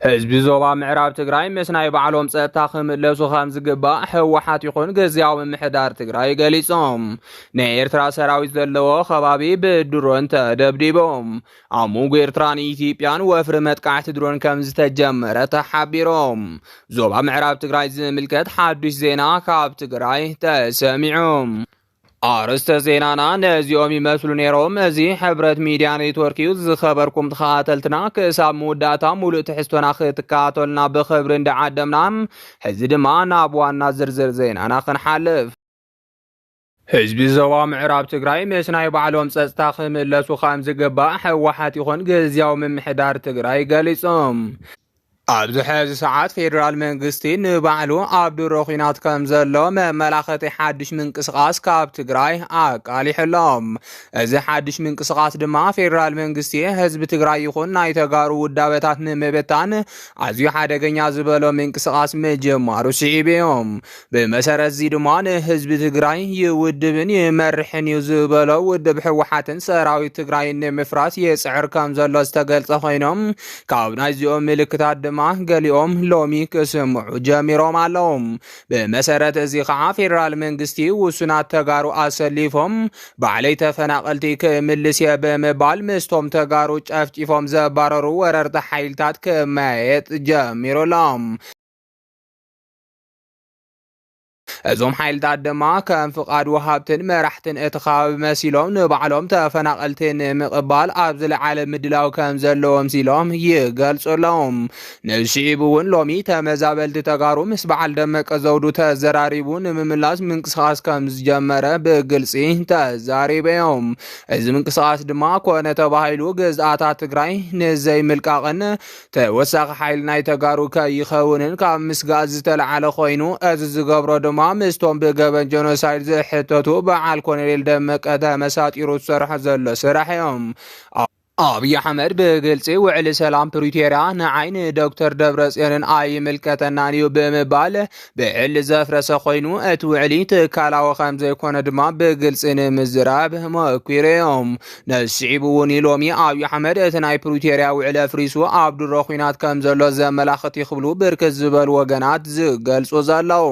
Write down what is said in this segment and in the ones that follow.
ህዝቢ ዞባ ምዕራብ ትግራይ ምስ ናይ ባዕሎም ጸጥታ ክምለሱ ከም ዝግባእ ህወሓት ይኹን ግዝያዊ ምምሕዳር ትግራይ ገሊጾም። ናይ ኤርትራ ሰራዊት ዘለዎ ከባቢ ብድሮን ተደብዲቦም። ኣብ መንጎ ኤርትራን ኢትዮጵያን ወፍሪ መጥቃዕቲ ድሮን ከም ዝተጀመረ ተሓቢሮም። ዞባ ምዕራብ ትግራይ ዝምልከት ሓዱሽ ዜና ካብ ትግራይ ተሰሚዑ። ኣርእስተ ዜናና ነዚኦም ይመስሉ ነይሮም። እዚ ሕብረት ሚድያ ኔትወርክ እዩ። ዝኸበርኩም ተኸታተልትና፣ ክሳብ መወዳእታ ሙሉእ ትሕዝቶና ክትከታተሉና ብኽብሪ እንዳዓደምና፣ ሕዚ ድማ ናብ ዋና ዝርዝር ዜናና ክንሓልፍ። ህዝቢ ዞባ ምዕራብ ትግራይ ምስ ናይ ባዕሎም ጸጥታ ክምለሱ ከም ዝግባእ ህወሓት ይኹን ግዝያዊ ምምሕዳር ትግራይ ገሊጾም። ኣብዚ ሕዚ ሰዓት ፌደራል መንግስቲ ንባዕሉ ኣብ ድሮ ኲናት ከም ዘሎ መመላኸቲ ሓድሽ ምንቅስቓስ ካብ ትግራይ ኣቃሊሕሎም። እዚ ሓድሽ ምንቅስቓስ ድማ ፌደራል መንግስቲ ህዝቢ ትግራይ ይኹን ናይ ተጋሩ ውዳበታት ንምብታን ኣዝዩ ሓደገኛ ዝበሎ ምንቅስቓስ ምጅማሩ ስዒቡ እዮም። ብመሰረት እዚ ድማ ንህዝቢ ትግራይ ይውድብን ይመርሕን እዩ ዝበሎ ውድብ ህወሓትን ሰራዊት ትግራይ ንምፍራስ ይፅዕር ከም ዘሎ ዝተገልጸ ኮይኖም፣ ካብ ናይዚኦም ምልክታት ድማ ገሊኦም ሎሚ ክስምዑ ጀሚሮም ኣለዉ። ብመሰረት እዚ ከዓ ፌደራል መንግስቲ ውሱናት ተጋሩ ኣሰሊፎም ባዕለይ ተፈናቐልቲ ክምልስ እየ ብምባል ምስቶም ተጋሩ ጨፍጪፎም ዘባረሩ ወረርቲ ሓይልታት ክመያየጥ ጀሚሩ ኣሎ። እዞም ሓይልታት ድማ ከም ፍቓድ ወሃብትን መራሕትን እቲ ከባቢ መሲሎም ንባዕሎም ተፈናቐልቲ ንምቕባል ኣብ ዝለዓለ ምድላው ከም ዘለዎም ሲሎም ይገልጹ ኣለዉ። ንስዒቡ እውን ሎሚ ተመዛበልቲ ተጋሩ ምስ በዓል ደመቀ ዘውዱ ተዘራሪቡ ንምምላስ ምንቅስቓስ ከም ዝጀመረ ብግልጺ ተዛሪቦም። እዚ ምንቅስቓስ ድማ ኮነ ተባሂሉ ግዝኣታት ትግራይ ንዘይምልቃቕን ተወሳኺ ሓይሊ ናይ ተጋሩ ከይኸውንን ካብ ምስጋእ ዝተለዓለ ኮይኑ፣ እዚ ዝገብሮ ድማ ምስቶም ብገበን ጀኖሳይድ ዝሕተቱ በዓል ኮሎኔል ደመቀ ተመሳጢሩ ዝሰርሖ ዘሎ ስራሕ እዮም። ኣብይ ኣሕመድ ብግልፂ ውዕሊ ሰላም ፕሪቶርያ ንዓይ ንዶክተር ደብረፅዮንን ኣይምልከተናን እዩ ብምባል ብዕሊ ዘፍረሰ ኮይኑ፣ እቲ ውዕሊ ትካላዊ ከም ዘይኮነ ድማ ብግልፂ ንምዝራብ መኪሩ እዮም። ነዚ ስዒቡ እውን ሎሚ ኣብይ ኣሕመድ እቲ ናይ ፕሪቶርያ ውዕል ኣፍሪሱ ኣብ ድሮ ኲናት ከም ዘሎ ዘመላኽት እዩ ክብሉ ብርክት ዝበሉ ወገናት ዝገልጹ ዘለዉ።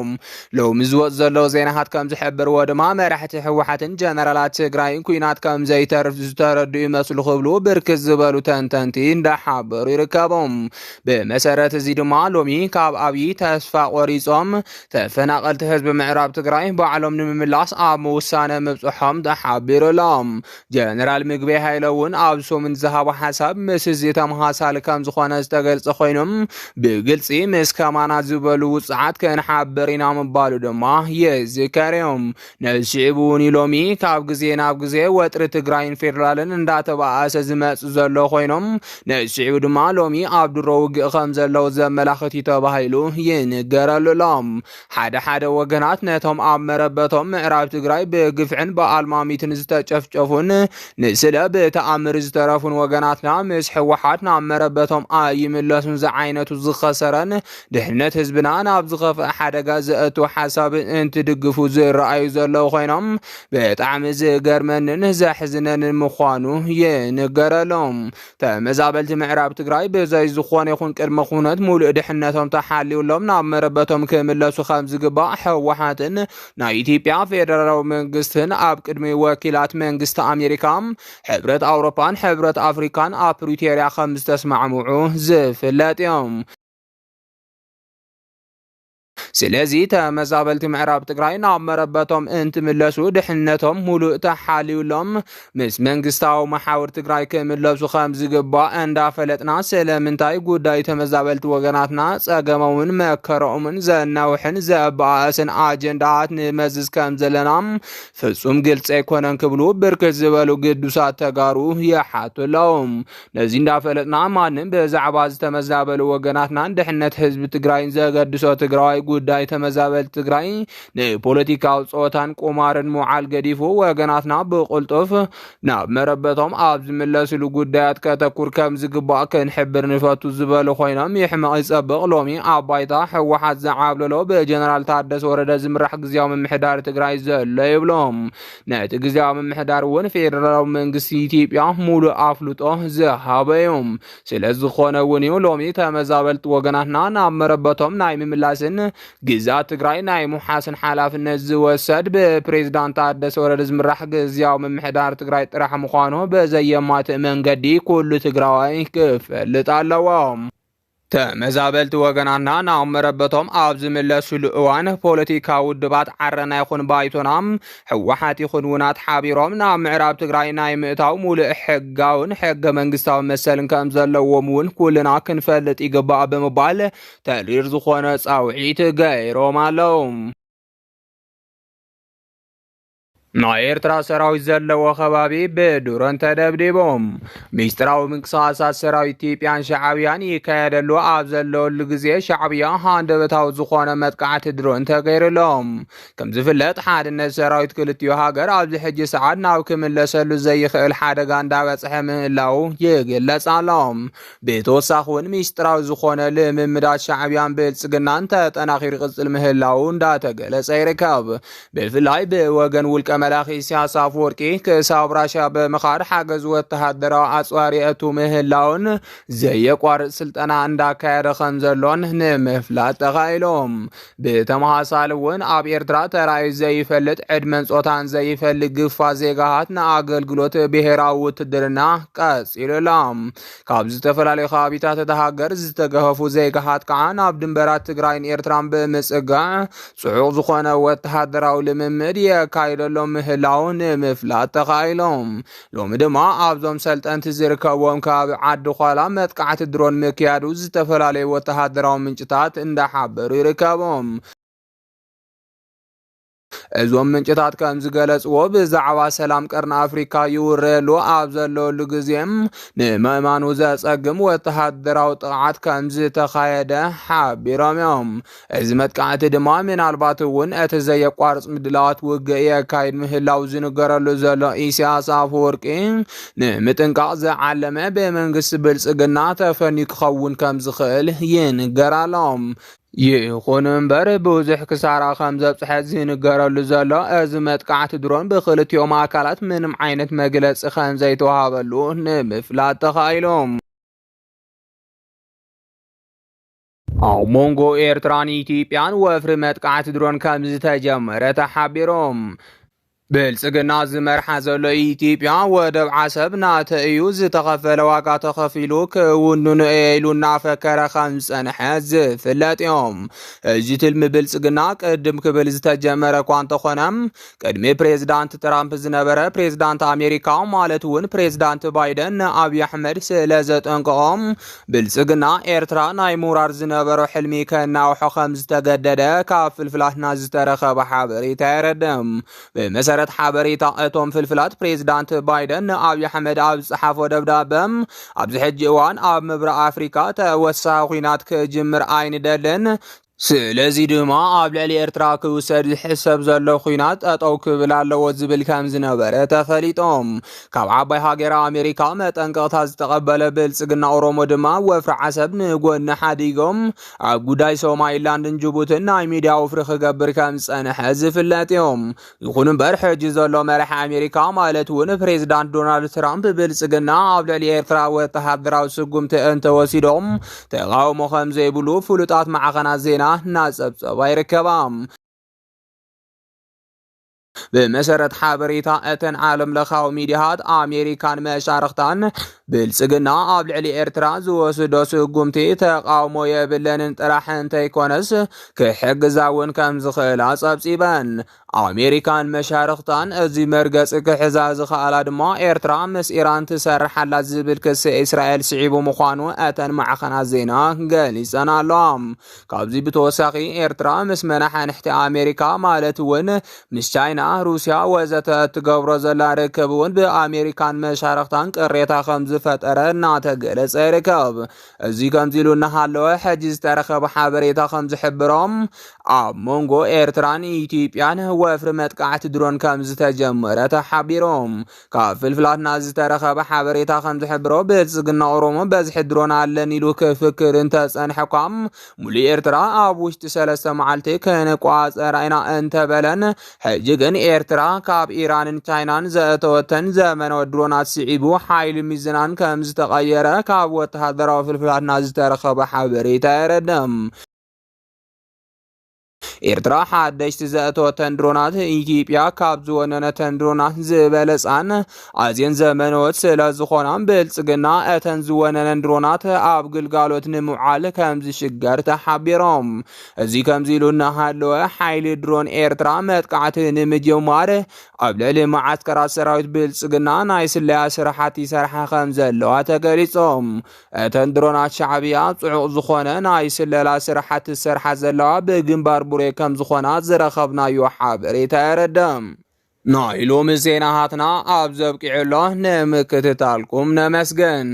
ሎሚ ዝወፅ ዘሎ ዜናታት ከም ዝሕብርዎ ድማ መራሕቲ ህወሓትን ጀነራላት ትግራይን ኲናት ከም ዘይተርፍ ዝተረዱ ይመስሉ ክብሉ ብርክት ዝበሉ ተንተንቲ እንዳሓበሩ ይርከቡ። ብመሰረት እዚ ድማ ሎሚ ካብ ኣብይ ተስፋ ቆሪጾም ተፈናቐልቲ ህዝቢ ምዕራብ ትግራይ ባዕሎም ንምምላስ ኣብ ምውሳነ ምብፅሖም ተሓቢሩ ኣሎ። ጀነራል ምግበይ ሃይለ እውን ኣብ ሰሙን ዝሃቦ ሓሳብ ምስ እዚ ተመሳሳሊ ከም ዝኾነ ዝተገልጸ ኮይኑ፣ ብግልፂ ምስ ከማና ዝበሉ ውፅዓት ክንሓብር ኢና ምባሉ ድማ ይዝከር እዩ። ነዚ ስዒቡ እውን ሎሚ ካብ ግዜ ናብ ግዜ ወጥሪ ትግራይን ፌደራልን እንዳተባኣሰ ዝመፅእ ዘሎ ኮይኖም፣ ነዚ ስዒቡ ድማ ሎሚ ኣብ ድሮ ውግእ ከም ዘለዉ ዘመላኽት እዩ ተባሂሉ ይንገረሉ ኣሎ። ሓደ ሓደ ወገናት ነቶም ኣብ መረበቶም ምዕራብ ትግራይ ብግፍዕን ብኣልማሚትን ዝተጨፍጨፉን ንስለ ብተኣምር ዝተረፉን ወገናትና ምስ ህወሓት ናብ መረበቶም ኣይምለሱን ዝዓይነቱ ዝኸሰረን ድሕነት ህዝብና ናብ ዝኸፍአ ሓደጋ ዘእቱ ሓሳብ እንትድግፉ ዝረኣዩ ዘለዉ ኮይኖም፣ ብጣዕሚ ዝገርመንን ዘሕዝነንን ምዃኑ ይንገረሎም። ተመዛበልቲ ምዕራብ ትግራይ ብዘይ ዝኾነ ይኹን ቅድመ ኩነት ሙሉእ ድሕነቶም ተሓልዩሎም ናብ መረበቶም ክምለሱ ከም ዝግባእ ህወሓትን ናይ ኢትዮጵያ ፌደራላዊ መንግስትን ኣብ ቅድሚ ወኪላት መንግስቲ ኣሜሪካ፣ ሕብረት ኣውሮፓን ሕብረት ኣፍሪካን ኣብ ፕሪቶርያ ከም ዝተስማዕምዑ ዝፍለጥ እዮም። ስለዚ ተመዛበልቲ ምዕራብ ትግራይ ናብ መረበቶም እንትምለሱ ድሕነቶም ሙሉእ ተሓልዩሎም ምስ መንግስታዊ መሓውር ትግራይ ክምለሱ ከም ዝግባእ እንዳፈለጥና፣ ስለምንታይ ጉዳይ ተመዛበልቲ ወገናትና ጸገሞምን መከረኦምን ዘናውሕን ዘበኣስን ኣጀንዳታት ንመዝዝ ከም ዘለና ፍጹም ግልጺ ኣይኮነን ክብሉ ብርክት ዝበሉ ግዱሳት ተጋሩ ይሓቱ ኣለዉ። ነዚ እንዳፈለጥና ማንም ብዛዕባ ዝተመዛበሉ ወገናትናን ድሕነት ህዝቢ ትግራይን ዘገድሶ ትግራዋይ ጉዳይ ጉዳይ ተመዛበልቲ ትግራይ ንፖለቲካዊ ጸወታን ቁማርን ምውዓል ገዲፉ፣ ወገናትና ብቕልጡፍ ናብ መረበቶም ኣብ ዝምለስሉ ጉዳያት ከተኩር ከም ዝግባእ ክንሕብር ንፈቱ ዝበሉ ኮይኖም፣ ይሕመቕ ይጸብቕ ሎሚ ኣብ ባይታ ህወሓት ዝዓብለሎ ብጀነራል ታደሰ ወረደ ዝምራሕ ግዝያዊ ምምሕዳር ትግራይ ዘሎ ይብሎም። ነቲ ግዝያዊ ምምሕዳር እውን ፌደራላዊ መንግስቲ ኢትዮጵያ ሙሉእ ኣፍልጦ ዝሃበ እዩ። ስለ ዝኾነ እውን እዩ ሎሚ ተመዛበልቲ ወገናትና ናብ መረበቶም ናይ ምምላስን ግዛት ትግራይ ናይ ምውሓስን ሓላፍነት ዝወሰድ ብፕሬዝዳንት ታደሰ ወረደ ዝምራሕ ግዝያዊ ምምሕዳር ትግራይ ጥራሕ ምዃኑ በዘየማትእ መንገዲ ኩሉ ትግራዋይ ክፈልጥ ኣለዎ። ተመዛበልቲ ወገናትና ናብ መረበቶም ኣብ ዝምለሱሉ እዋን ፖለቲካዊ ውድባት ዓረና ይኹን ባይቶና ህወሓት ይኹን ውናት ሓቢሮም ናብ ምዕራብ ትግራይ ናይ ምእታው ሙሉእ ሕጋውን ሕገ መንግስታዊ መሰልን ከም ዘለዎም እውን ኩልና ክንፈልጥ ይግባእ ብምባል ተሪር ዝኾነ ጻውዒት ገይሮም ኣለዉ። ናይ ኤርትራ ሰራዊት ዘለዎ ከባቢ ብድሮን ተደብዲቦም። ሚስጥራዊ ምንቅስቓሳት ሰራዊት ኢትዮጵያን ሻዕብያን ይካየደሉ ኣብ ዘለወሉ ግዜ ሻዕብያ ሃንደበታዊ ዝኾነ መጥቃዕቲ ድሮን ተገይሩሎም። ከም ዝፍለጥ ሓድነት ሰራዊት ክልቲኡ ሃገር ኣብዚ ሕጂ ሰዓት ናብ ክምለሰሉ ዘይኽእል ሓደጋ እንዳበጽሐ ምህላው ይግለጽ ኣሎ። ብተወሳኺ እውን ሚስጥራዊ ዝኾነ ልምምዳት ሻዕብያን ብልጽግናን ተጠናኺሩ ይቕጽል ምህላው እንዳተገለጸ ይርከብ። ብፍላይ ብወገን ውልቀ መላኺ ኢሳያስ ኣፈወርቂ ክሳብ ራሽያ ብምኻድ ሓገዝ ወተሃደራዊ ኣጽዋር የእቱ ምህላውን ዘየቋርጽ ስልጠና እንዳካየደ ከም ዘሎን ንምፍላጥ ተኻኢሎም። ብተመሳሳሊ እውን ኣብ ኤርትራ ተራእዩ ዘይፈልጥ ዕድመን ጾታን ዘይፈልግ ግፋ ዜጋታት ንኣገልግሎት ብሄራዊ ውትድርና ቀጺሉ ኣሎ። ካብ ዝተፈላለዩ ከባቢታት እታ ሃገር ዝተገፈፉ ዜጋታት ከዓ ናብ ድንበራት ትግራይን ኤርትራን ብምጽጋዕ ጽዑቕ ዝኾነ ወተሃደራዊ ልምምድ የካይደሎም ምህላው ንምፍላጥ ተኻኢሎም። ሎሚ ድማ ኣብዞም ሰልጠንቲ ዝርከብዎም ከባቢ ዓዲ ኳላ መጥቃዕቲ ድሮን ምክያዱ ዝተፈላለዩ ወተሃደራዊ ምንጭታት እንዳሓበሩ ይርከቦም። እዞም ምንጭታት ከም ዝገለጽዎ ብዛዕባ ሰላም ቀርኒ ኣፍሪካ ይውረየሉ ኣብ ዘለሉ ግዜ ንምእማኑ ዘጸግም ወተሃደራዊ ጥቕዓት ከም ዝተኻየደ ሓቢሮም እዮም። እዚ መጥቃዕቲ ድማ ምናልባት እውን እቲ ዘየቋርጽ ምድላዋት ውግእ የካይድ ምህላው ዝንገረሉ ዘሎ ኢሳያስ ኣፈወርቂ ንምጥንቃቕ ዝዓለመ ብመንግስቲ ብልጽግና ተፈንዩ ክኸውን ከም ዝኽእል ይንገር ኣሎ። ይኹን እምበር ብዙሕ ክሳራ ከም ዘብጽሐ ዝንገረሉ ዘሎ እዚ መጥቃዕቲ ድሮን ብክልቲኦም ኣካላት ምንም ዓይነት መግለጺ ከም ዘይተዋሃበሉ ንምፍላጥ ተኻኢሉ። ኣብ መንጎ ኤርትራን ኢትዮጵያን ወፍሪ መጥቃዕቲ ድሮን ከም ዝተጀመረ ተሓቢሩ። ብልጽግና ዝመርሓ ዘሎ ኢትዮጵያ ወደብ ዓሰብ ናተ እዩ፣ ዝተኸፈለ ዋጋ ተኸፊሉ ክውንኑ እየ ኢሉ እናፈከረ ከም ዝጸንሐ ዝፍለጥ እዮም። እዚ ትልሚ ብልጽግና ቅድም ክብል ዝተጀመረ እኳ እንተኾነ፣ ቅድሚ ፕሬዝዳንት ትራምፕ ዝነበረ ፕሬዝዳንት ኣሜሪካ ማለት እውን ፕሬዝዳንት ባይደን ንኣብይ ኣሕመድ ስለ ዘጠንቀቖም ብልጽግና ኤርትራ ናይ ምውራር ዝነበሮ ሕልሚ ከናውሖ ከም ዝተገደደ ካብ ፍልፍላትና ዝተረኸበ ሓበሬታ የረድእ። ብመሰረት ሓበሬታ እቶም ፍልፍላት ፕሬዝዳንት ባይደን ንኣብይ ኣሕመድ ኣብ ዝጸሓፎ ደብዳበ ኣብዚ ሕጂ እዋን ኣብ ምብራቕ ኣፍሪካ ተወሳኺ ኲናት ክጅምር ኣይንደልን፣ ስለዚ ድማ ኣብ ልዕሊ ኤርትራ ክውሰድ ዝሕሰብ ዘሎ ኲናት ጠጠው ክብል ኣለዎ ዝብል ከም ዝነበረ ተፈሊጦም። ካብ ዓባይ ሃገር ኣሜሪካ መጠንቀቕታ ዝተቐበለ ብልጽግና ኦሮሞ ድማ ወፍሪ ዓሰብ ንጎኒ ሓዲጎም ኣብ ጉዳይ ሶማሊላንድን ጅቡትን ናይ ሚድያ ወፍሪ ክገብር ከም ዝጸንሐ ዝፍለጥ እዮም። ይኹን እምበር ሕጂ ዘሎ መራሒ ኣሜሪካ ማለት እውን ፕሬዝዳንት ዶናልድ ትራምፕ ብልጽግና ኣብ ልዕሊ ኤርትራ ወተሃደራዊ ስጉምቲ እንተወሲዶም ተቓውሞ ከም ዘይብሉ ፍሉጣት ማዕኸናት ዜና እናጸብጸባ ይርከባ። ብመሰረት ሓበሬታ እተን ዓለም ለኻዊ ሚዲያታት ኣሜሪካን መሻርኽታን ብልጽግና ኣብ ልዕሊ ኤርትራ ዝወስዶ ስጉምቲ ተቓውሞ የብለንን ጥራሕ እንተይኮነስ ክሕግዛ እውን ከም ዝኽእላ ጸብጺበን። ኣሜሪካን መሻርኽታን እዚ መርገጺ ክሕዛ ዝኸኣላ ድማ ኤርትራ ምስ ኢራን ትሰርሕ ኣላ ዝብል ክሲ እስራኤል ስዒቡ ምዃኑ እተን ማዕኸናት ዜና ገሊጸን ኣለዋ። ካብዚ ብተወሳኺ ኤርትራ ምስ መናሓንሕቲ ኣሜሪካ ማለት እውን ምስ ቻይና፣ ሩስያ ወዘተ እትገብሮ ዘላ ርክብ እውን ብኣሜሪካን መሻርኽታን ቅሬታ ከም ዝፈጠረ እናተገለጸ ይርከብ። እዚ ከምዚ ኢሉ እናሃለወ፣ ሕጂ ዝተረኸበ ሓበሬታ ከም ዝሕብሮም፣ ኣብ መንጎ ኤርትራን ኢትዮጵያን ወፍሪ መጥቃዕቲ ድሮን ከም ዝተጀመረ ተሓቢሮም። ካብ ፍልፍላትና ዝተረኸበ ሓበሬታ ከም ዝሕብሮ፣ ብልጽግና ኦሮሞ በዝሒ ድሮን ኣለን ኢሉ ክፍክር እንተጸንሐ እኳ፣ ሙሉእ ኤርትራ ኣብ ውሽጢ ሰለስተ መዓልቲ ክንቋጸራ ኢና እንተበለን፣ ሕጂ ግን ኤርትራ ካብ ኢራንን ቻይናን ዘእተወተን ዘመናዊ ድሮናት ስዒቡ፣ ሓይሊ ሚዝናን ከም ዝተቐየረ ካብ ወተሃደራዊ ፍልፍላትና ዝተረኸበ ሓበሬታ የረድእ። ኤርትራ ሓደሽቲ ዘእተወተን ድሮናት፣ ኢትዮጵያ ካብ ዝወነነተን ድሮናት ዝበለጻን ኣዝየን ዘመነዎት ስለ ዝኾና፣ ብልጽግና እተን ዝወነነን ድሮናት ኣብ ግልጋሎት ንምውዓል ከም ዝሽገር ተሓቢሮም። እዚ ከምዚ ኢሉ እናሃለወ፣ ሓይሊ ድሮን ኤርትራ መጥቃዕቲ ንምጅማር ኣብ ልዕሊ መዓስከራት ሰራዊት ብልጽግና ናይ ስለያ ስራሓት ይሰርሓ ከም ዘለዋ ተገሊጾም። እተን ድሮናት ሻዕብያ ጽዑቕ ዝኾነ ናይ ስለላ ስራሓት ዝሰርሓ ዘለዋ ብግንባር ቡሬ ከም ዝኾና ዝረኸብናዮ ሓበሬታ የረድእ። ናይ ሎሚ ዜናሃትና ኣብ ዘብቂዑ ኣሎ። ንምክትታልኩም ነመስግን።